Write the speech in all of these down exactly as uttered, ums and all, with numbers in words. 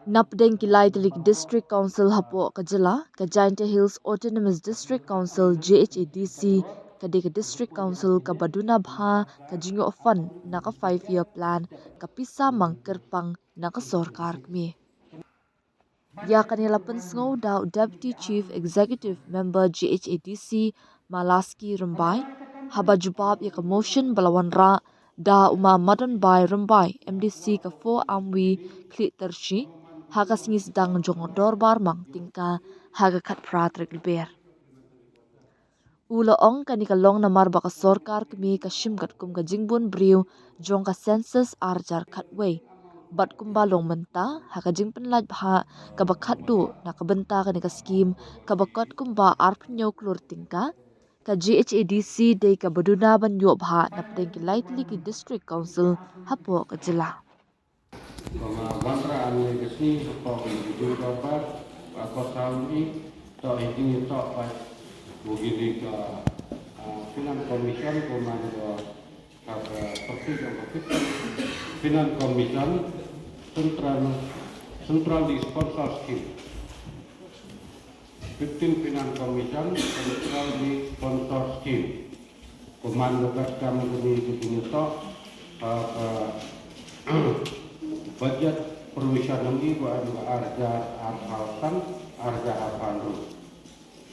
Napdeng ki lai tylli ki District Council hapoh ka jylla, ka Jaintia Hills Autonomous District Council, J H A D C, ka dei ka District Council kaba duna bha ka jingïoh fund na ka five year plan, ka pisa mang kyrpang na ka sorkar kmie. Ïa kane la pynsngew da u Deputy Chief Executive Member J H A D C, Malaski Rymbai, haba jubab ïa ka motion ba la wanrah da u Ma Madanbai Rymbai, M D C ka four Amwi Khliehtiarshi, ha ka sngi sdang jong u dorbar mang tyngka ha ka khatphra tarik Lber. U la ong kane ka long namar ba ka sorkar kmie ka shim katkum ka jingbun briew jong ka census ar hajar khatwei. Bad kumba long mynta, ha ka jingpynlait bha kaba khatduh na ka bynta kane ka skim, kaba kot kumba arphew hynñiew klur tyngka, ka J H A D C dei kaba duna ban ïoh bha napdeng ki lai tylli ki District Council hapoh ka jylla. Kong, ah, wanrah ane ka sngi hapoh ka jingdorbar, ah, ko saw ni, to i jingïatoh pat u gili ka, ah, Finance Commission, ko man ko, ah, ka parti jong ka fifteen Finance Commission, Central, Centrally Sponsor Scheme. Fifteen Finance Commission, Centrally Sponsor Scheme. Ko man ka katkam kane ka jingïatoh, ah, ka budget provision ngi ba em ka ar hajar arphew san, ar hajar arphew hynriew.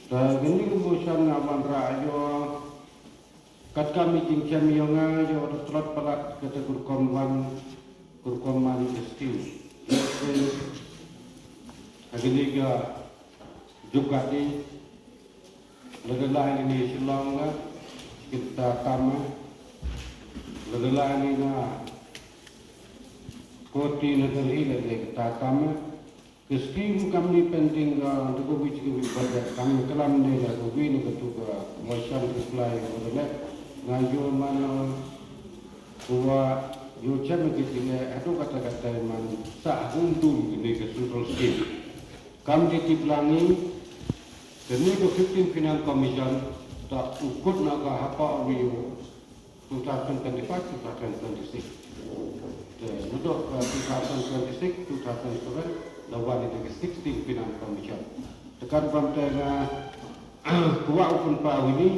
Te kane ka motion nga wanrah ïa katkam i jingchem ïa nga ïa ka tlot palat kata ka rukom wan, ka rukom man ka skim. Ïa ka kane ka jubab ni Lada lai ni Shillong la kita tama. Lada lai ni na koti na Delhi la kita tama. Ka skim kam ni pending, ah, da ka wi ka wi budget kam ni kalam ni la ka wi ni ka tu ka motion reply ko le. Nga ïoh man ko wa ïoh chem ki ti ne atu kata kata man sa hum dum ni ka central skim. Kam ki tip lang i, kane ka fifteen Finance Commission, ta u kut na ka hapa u yu, two thousand twenty-five, two thousand twenty-six. Te, nudok, uh, two thousand twenty-six, two thousand seven, la wan i ka sixteen Finance Commission. Te kan bam te nga, kuwa u pun pa wini,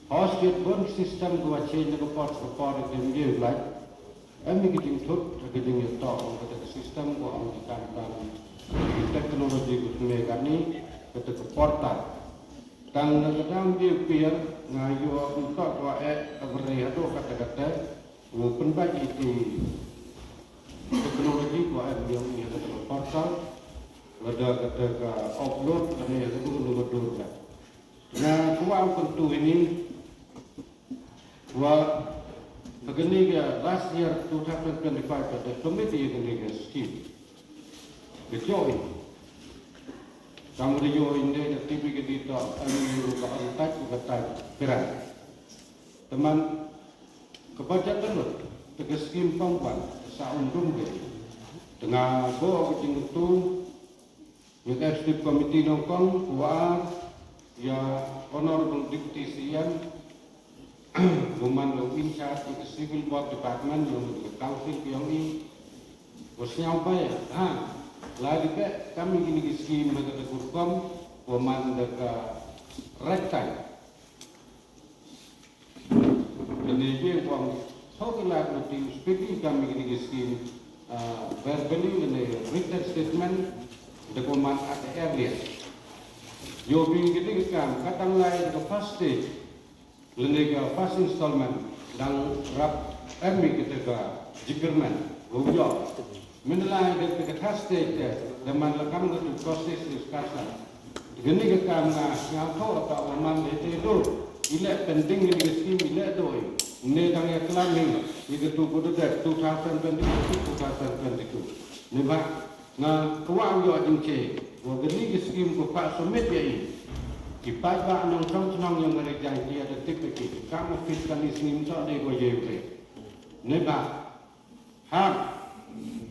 hos jet bon system kuwa change na ka por, ka por i te mje like, Em ni ki jingthut, ki jingïatoh, kata ka system ko ong ki kam tang ki technology ko tme kani, kata ka portal. Tang na ka dang di pier, nga ïoh ym toh ko eh, ka beri haduh kata kata, ko pynbait iti technology ko em ïoh ni kata ka portal, lada kata ka upload, kani haduh lu haduh ka. Nga kwah u kyntu ini, wa ha kane ka last year two thousand twenty-five ka da submit ïa kane ka scheme. Ka joi. Kam da joi ynde da tibi ka di to, ani ru ka on taj u ka taj piran. Teman ka budget da lut, ta ka scheme pang wan, sa um dum ke. Tengah bo ka jingtu, Ïa ka Executive Committee nyngkong, wa ïa Honorable Deputy C M, u man u in charge ïa ka Civil Work Department, ïa ka Council ka ïong i, u sñiaw ba ïa, ha, la di beh, kam ïa kine ki scheme na ka ta ka rukom, u man da ka right time. Lane ye wang, so ki lad na ti, speaking kami kini ki scheme, ah, verbally lane written statement, da ko man at the earliest. Yo bi kini ki kam, katang lai ka first stage, lane ka first installment, dang rap em mi kita ka jikirman, go yo. Mynta la ka, ka, ka third stage te, da man la kam ka tu process discussion. Kane ka kam nga, nga tho ta wa man de te do. I leh pending ni ka scheme i leh do i. Ne dang ïa klam hi, i ka tu ko de two thousand twenty-two, two thousand twenty-two. Ne ba, nga kwah ïoh jingche, wa kane ka scheme ko pa submit ïa i. Ki paidbah nongchong chnong ïa nga re jai ki ada tip ki, kam office kani scheme to de ko ye u te. Ne ba, Ha,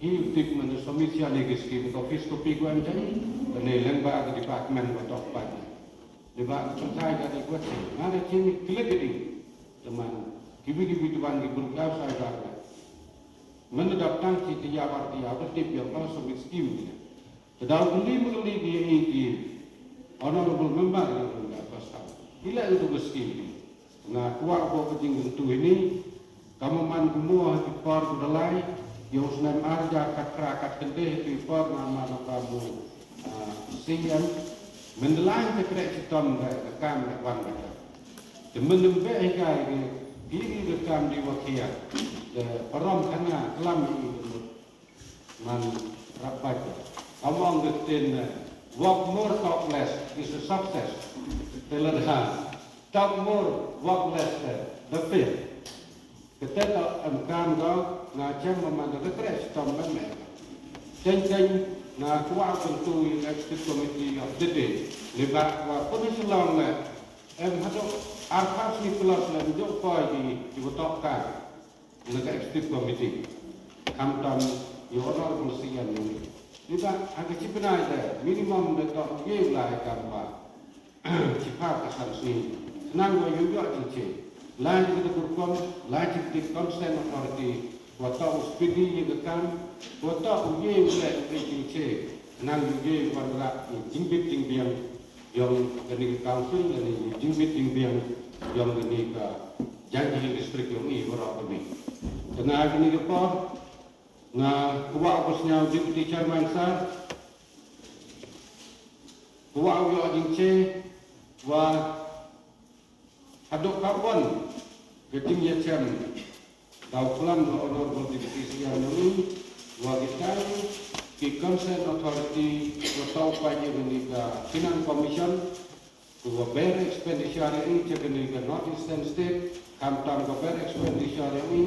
hi u tip man da submit ïa ne ki scheme ka office copy ko em jani, ne leng ba ka department ba tok ba. Ne ba ka changtai ka request, nga da chini click di. Teman, kibi kibi tuan ki bun kau sai ba. Mynta dap tang shi taïew ar taïew ka tip ïa ka submit skim ïa. Te daw kylli ma kylli ki ïa i ki honorable member ïa ka Assam. I leh ïa ka skim ïa. Nga kwah ba ka jingkyntu ïa ini ka man kumno ha ki por ba la lai ïa u snem ar hajar khatphra khatkhyndai ha ki por nga man ka mo ah, siem. Mynta la lai ka kreh shitom ka kam ka wan ka. Te mynta beh hi ka ïa ki ïa ka kam di wa khia. Te parom khana klam ïa i Man rapat. Among the ten, uh, work more, talk less is a success. Te lada talk more, work less, uh, the fail. Kata ka em kam ka nga chem ma man da ka kreh shitom ban me. Teng teng nga kwah kyntu ïa executive committee of the day. Leba wa pun Shillong le em haduh arphew sngi plus le em jok poi di di betok ka. Na ka executive committee. Khamtam ïa honorable sien ni. Ni ba ha ka chi bnai te minimum de to ye lai kam ba. Chi pha ka san sngi. Nang wa yu yo chi che. Lai de ka kurkom, lai chi de consent authority. Wa to u speedy ye ka kam. Wa to u ye u le u ye chi che. Nang u ye wan ra u jingbit jingbiang. Yong kani ka council, kani ka jingbit jingbiang, yong kani ka Jaintia Hills District yong i baroh kami. Tengah kani ka por, nga kwah u sñiaw Deputy Chairman sir, kwah u ïoh jingche, wa haduh ka wan, ka jingïachem, Daw klam na Honorable Deputy C M yong i, wa kita ki concerned authority, wa taw pa ye kani ka Finance Commission, wa bear expenditure yong i, cha kani ka North Eastern State, khamtam ka bear expenditure yong i,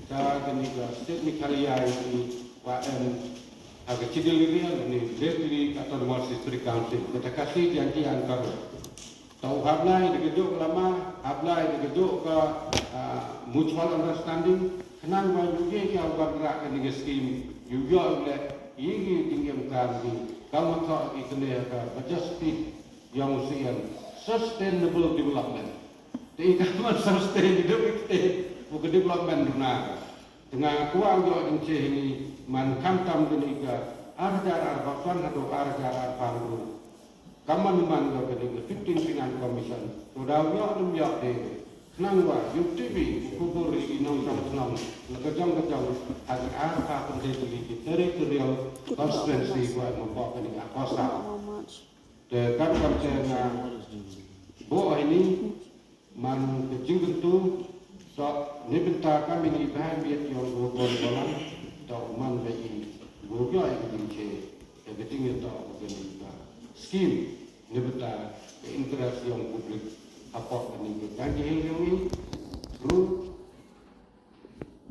cha kani ka State Meghalaya yong i, wa em, ha ka Chidil area, kani Delhi Autonomous District Council, kata kasi Jaintia Hills. Tau hap lai da ka juk lama, hap lai da ka juk ka, ah, mutual understanding, khnang ba yu ye ki au ban rak kani ka scheme, yu yo le, ye ki jingim kam ki, kam ka ki kene ka, ba just speed, yong u sien, sustainable development. Te i kam sustain, i duk i te, u ka development duna ka. Tengah kwah u yo jingche hini, man khamtam kani ka, ar hajar ar bakwan haduh ar hajar ar pang Ka man man ka kani ka fifteen Finance Commission. To daw ïoh nym ïoh de. Khnang wa U T V u khubor i nongshong shnong. La ka jong ka jong ha ki ar pha pynthei tylli ki territorial constituency wa em hapoh kani ka ACOSA. Te kam kam te nga buh hini Man ka jingkyntu, to, neibynta ka mini bha miet yong ko kon bolang, to, man ba i, ko yo i ka jingche, ka jingche to, ka jingche. Scheme, neibynta ka interest yong public, hapoh kani ka Jaintia Hills yong i, through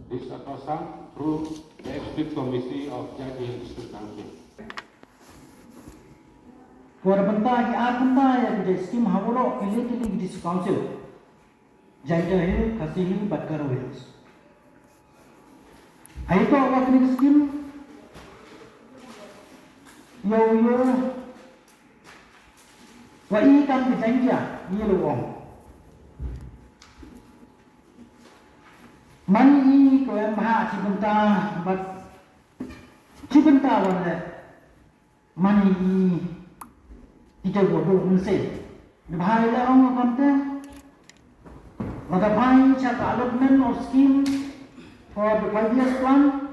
This ACOSA through the Executive Committee of Jaintia Hills District Council. Ko da bynta ki ar bynta ïa ki scheme ha waroh ki leit ki leit ki District Council. Jaintia Hills, Khasi Hills, bad Garo Hills. Ai to wa kini scheme. Yo yo. Wa i kam ki Jaintia, i lo ong. Mani i ko em ha chi bynta, bad chi bynta wan le. Mani i i te go do nse. Ni bha i le ong kam te. Wa da bha i cha ka allotment of scheme for the five years plan.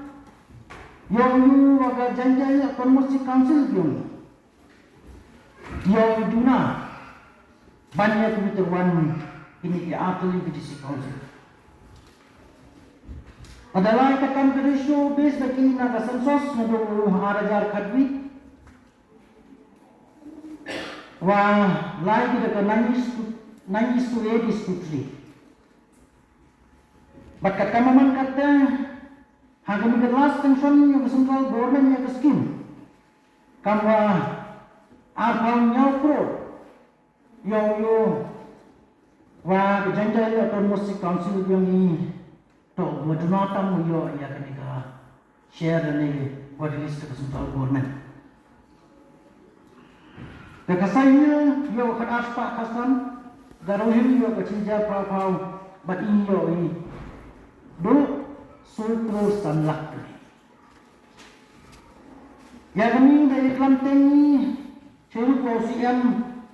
Yo yo wa ka Jaintia Autonomous Council yo. Ïa u duna ban ïa kyntu wan kini ki artylli ki district council. Hadien ka kam ka ratio base da ki na ka census naduh u ar hajar khatwei. Wa lai ki da ka nine is to, nine is to eight is to three. Bad ka kam man kata ha kani ka last sanction ïa ka central government ïa ka scheme. Kam wa arphew hynñiew klur. Ïoh ïoh. Wa ka Jaintia Autonomous Council ïoh i. To wa duna tam ïoh ïa kani ka share ne wa release ka central government. Ka Khasi Hills ïoh ka arspah khatsan. Garo Hills ïoh ka shihajar phra phew. Bad i ïoh i. Du Soo klur san lak pule. Ïa kane da ïaklam teng ngi sha u CM,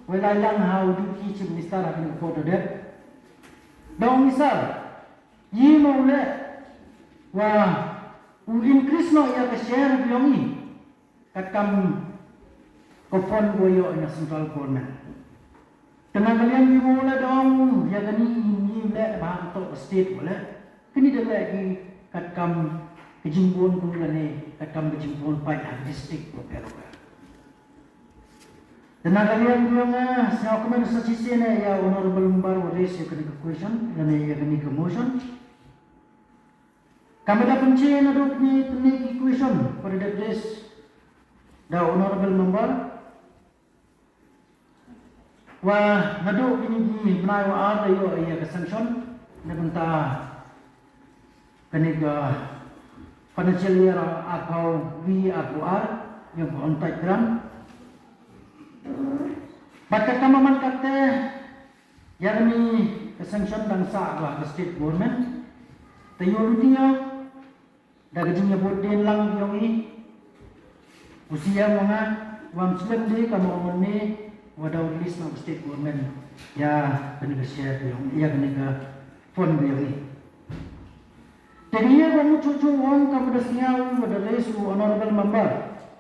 u la ïalang ha u Deputy Chief Minister ha kane ka por da dep. Da ong i sir, ïa ma u leh wa u increase noh ïa ka share biang ngi. Katkam ka fund ba ïoh na central government. Te na ka liang ngi mo la dong ïa kane ngi leh ba hangto ka state ba leh. Kane da leh ki katkam ka jingbun ko lane katkam ka jingbun paid ha district ko pher pher. Te na ka liang ngi nga sngewkmen sa shisien ïa honorable member wa raise ïa kane ka question lane ïa kane ka motion. Ka mut da pynshai naduh kine ki question ba da dep raise da honorable member. Wa naduh kine ki bnai wa ar da ïoh ïa ka sanction na bynta kane ka financial year arphew wi arphew ar ïa ka on-site grant. Bad ka kamaman kata ïa kane ka sanction dang sah ba ka state government. Te ïoh luti ïa da ka jingïabud dien lang ïong i u CM wa nga wa ym slem de ka mo ngon ne wa da u release na u state government ïa kane ka share ïong ïa kane ka fund ïong i. Te ïa wa mu chu chu ong ka mut da sngaw wa da raise u honorable member.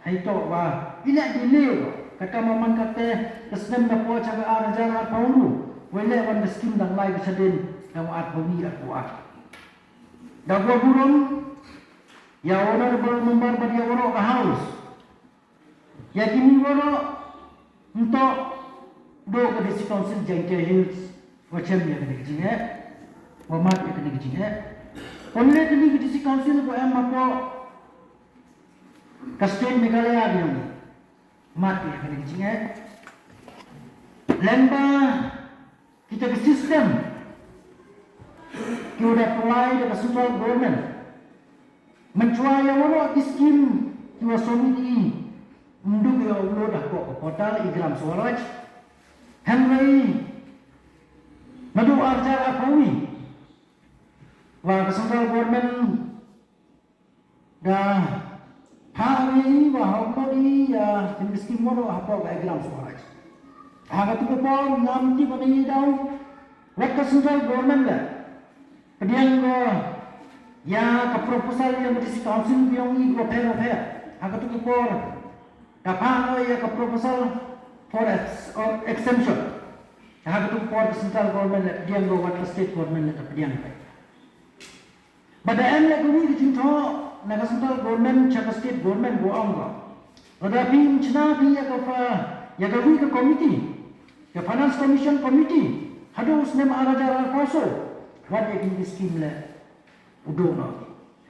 Hai to wa ila delay wa kata mo man kata ka snem da po cha ka ar hajar arphew wa ila wan ka scheme dang lai ka shadien da wa arphew wi arphew ar. Da ka burom ïa honorable member bad ïa waroh ka House. Ïa kine waroh nto do ka District Council Jaintia Hills wa chem ïa kane ka jingeh wa mat ïa kane ka jingeh. Pynleh kane ka District Council ko em hapoh ka state Meghalaya ïa mat ïa kane ka jingeh. Lem ba kita ki system ki wa da provide da ka central government. Mynchwa ïa waroh ki scheme ki wa submit i ym duk ïa upload hapoh ka portal i Gram Swaraj. Hynrei naduh ar hajar arphew wi wa ka central government da phah ïa i wa ha u pud i ïa kine ki scheme waroh hapoh ka i Gram Swaraj. Ha katu ka por ngam tip ïa i daw wat ka central government la pdiang ko ïa ka proposal ïa ka district council ïong i ko pher pher. Ha katu ka por da phah ïa ka proposal for ex- or exemption. Ha katu ka por ka central government la pdiang ko wat ka state government la pdiang ko. Ba da em ïa ka wi ka jingthoh na ka central government sha ka state government ba ong ba lada phi ym chna phi ïa ka fa ïa ka wi ka committee, ka finance commission committee, haduh u snem ar hajar arphew saw wat ïa kine ki scheme leh u duh noh.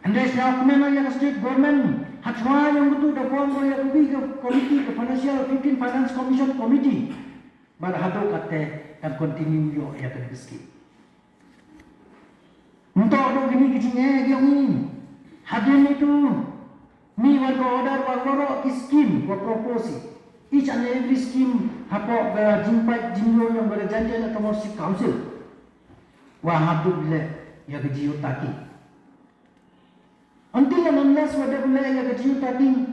Hynrei sngewkmen ïa ka state government ha chwa ïa u tu da ong ba ïa ka wi ka committee, ka financial, fifteen finance commission committee. Bad haduh katte kan continue ïoh ïa kane ka scheme. Nto do kine ki jingeh ïong i. Hadien itu mi wan ka order wa waroh ki scheme wa propose each and every scheme hapoh ka jingpait jingïoh ïong ka Jaintia Autonomous Council. Wa haduh leh ïa ka geotagging. Until and unless wa dep leh ïa ka geotagging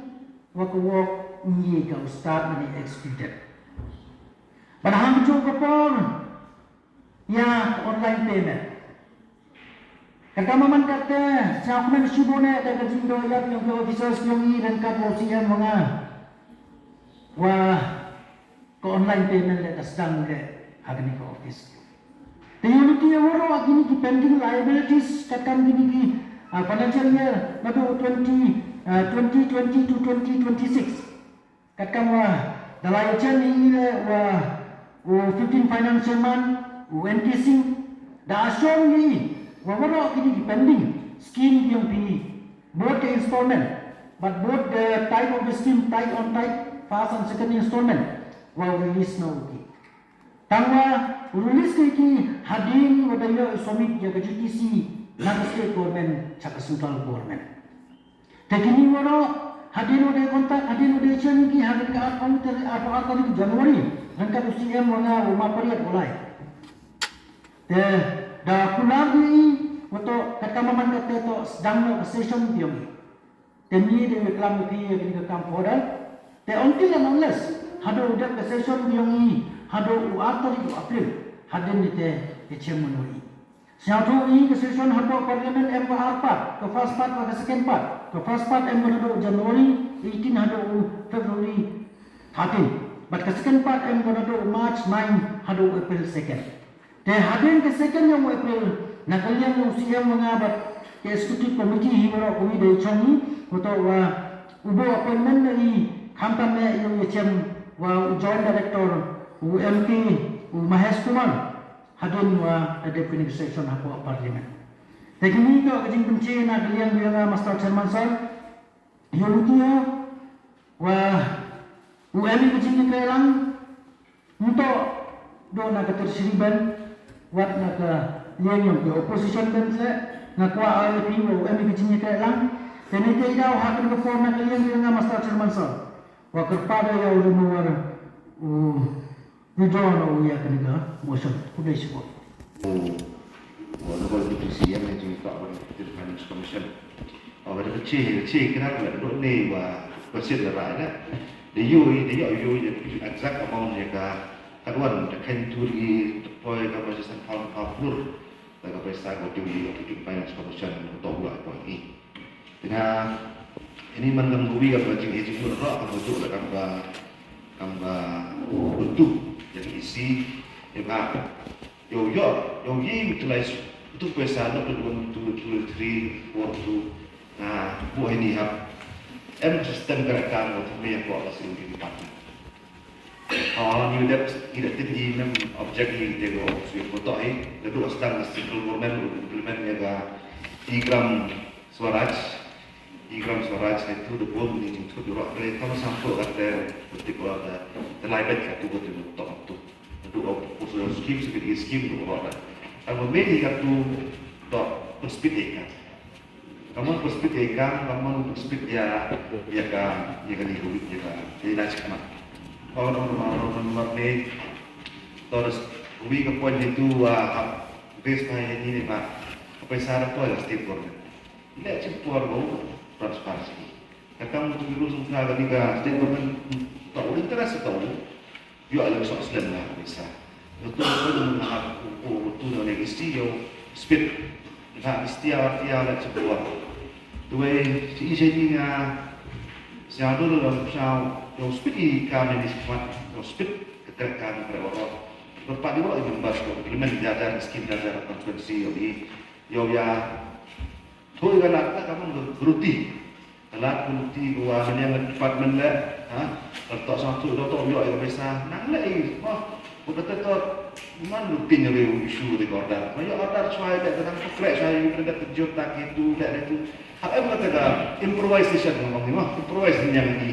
wa ka wok ngi ka u start mane executed. Bad hangto ka por ïa ka online payment. Kata ma man kata sngewkmen shibun eh da ka jingdoh ïap ïong ki officers ïong i ryngkat u CM wa nga. Wa ka online payment leh ka sdang leh ha kane ka office. Te ïa luti ïa waroh kine ki pending liabilities katkam kine ki ah, financial year naduh twenty ah, twenty twenty to twenty twenty-six. Katkam wa da la ïa chen ïa i leh wa u fifteen finance chairman u N K Singh da ashong ïa i wa waroh kine ki pending scheme ïong phi both ka installment bad both the type of the scheme, type on type, first and second installment wa u release na u ki. Tangwa u release ki ki hadien wa da ïoh submit ïa ka G T C na ka state government sha ka central government. Te kini waroh hadien wa da contact hadien wa da chen ki hadien ka arphew tarik arphew ar tarik January ryngkat u CM wa nga u ma pariat u lai. Te da kular ki Ko to, kata ma man kata to, sdang noh ka session biang. Te mynta dei klam ïa phi ïa kane ka kam order. Te until and unless haduh u dep ka session biang i, haduh u ar tarik u April, hadien te ka chem mynno i. Sngewthuh i ka session hapoh Parliament em ka ar part, ka first part bad ka second part. Ka first part em ka naduh January eighteen haduh u February thirteen. Bad ka second part em ka naduh March nine haduh u April second. Te hadien ka second jong u April, na ka liang u C M wa nga bad ka executive committee hi baroh kawei da i chong i, ko to wa u buh appointment na i, khamtam eh ïa u chem wa u joint director u M K u Mahesh Kumar, hadien wa da dep kane ka session hapoh Parliament. Te kine ki dei ka jingpynshai na ka liang jong nga Master Chairman Sir, ïa u ïa wa u em ïa ka jingïakren lang, nto do na ka tertiary bench, wat na ka liang jong ka opposition bench le, nga kwah ai phi wa u em ïa ka jingïakren lang, te ne te i daw ha ka por na ka liang jong nga Master Chairman Sir, wa kyrpad ïa u remover u withdraw noh ïa kane ka motion. Khublei shibun. Honorable Deputy C M ne jingïakhun Finance Commission. Wa da ka che, che kra ka dok ne wa percent la rai da. Da ïoh, da ïoh, ïoh exact amount ïa ka katwan da kan tu ri da poi ka ba san pound ka pur. Da ka pisa ka tu ri ka Finance Commission to wa poi. Te nga ini man kam rubi ka ba jing e jing mun ro ka ba tu da kam ba kam ba tu yang isi. Ïa ba Ïoh, ïoh, ïoh, ïoh, utilize tu pisa, not one, two, two, three, four, two. Na, buh ini hap. Em system ka rakam, wat me ko la sing di department. Oh, ni dep, ni dep tin i mem object ni te ko sui ko to hi. Ladu asdang central government u implement ïa ka e-Gram Swaraj. E-Gram Swaraj ha tu da bun ni jingthut ïa u rah re, kam sam to ka te, te ko da, te lai bet ka tu ko te to tu. Tu ko skim skim tu ko da. Ang mei ka tu to pynspit ïa ka. Kaman pynspit ïa ka, kaman pynspit ïa, ïa ka, ïa ka ni ko ïa ka. Ïa la chik ma. Ko no ma no ma ni. To da wi ka point ni tu, ah, base na ïa ni ni ma. Apa isara to ïa state government. Leh shi por ba u transparency. Ka kam tu biru sum ka ni ka state government ta u interest ta u. Ïoh leh soh slem la pisa. Ïoh tu ko ni ha ko tu ni isi ïoh speed. Ha isi ïa ïa leh shi por. Tu ai shi isi ni nga sia dulu la sia ïoh speed i ka ni smat ïoh speed ka kerek ka ni kerek waro. Berpadu ïoh i members ko implement jar jar skim jar jar constituency ïoh i ïoh ïa Thui ka lad ka ka man ka ruti. Ka lad ka ruti ka wa ka liang ka department le, ha? Ka tok sang thui ka tok ïoh ïa ka pisa. Nang le i, wah, ko kata tok man ruti nya le issue di order. Ma ïoh order shwa ïa ka dang pekre shwa ïa ka dang kejut tak itu le le tu. Ha em kata ka improvisation ka bang ni, wah, improvise ni yang ni.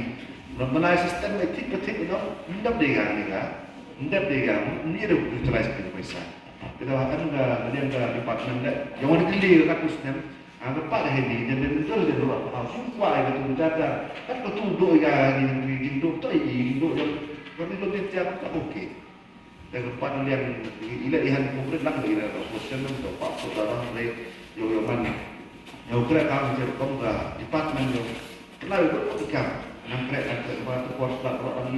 Ram banai system etik etik no, ndap de ga ni ga. Ndap de ga, ni de utilize ka pisa. Kita ha em ka liang ka department le. Yang wan kili ka tus nem. Ang ka pat hynny, jan dei mynta jan ruh, ah, shu kwah ïa katu mynta ta. Kat katu duk ïa ka, ïa ka jingduk, to ïa ka jingduk, ïa ka, ka jingduk, ïa ka, okay. Ïa ka pat liang, ïa la ihan complete lang, ïa la ka question, to pat, to ta lang, ïa, ïa, ïa man. Ïa u kra ka, ïa ka, ka department, ïa, ka la, ïa ka, nang kra, nang kra, ka, ka, ka, ka, ka, ka, ka,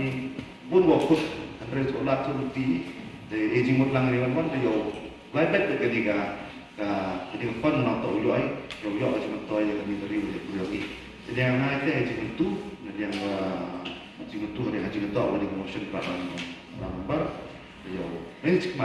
bun wa khut, hynrei to la, to ti, ïa, ïa jingmut lang, ïa, wan, wan, ïa, Lai bet ka dei ka, ka, ka dei ka pan na to u ïoh ai, u ïoh ka jingmyntoi ka dei ka riu dei ku ïoh i. Te dei nga te ka jingmyntu, na dei ka jingmyntu, dei ka jingmyntu, dei ka motion ka ban, ban bar, ïoh. Dei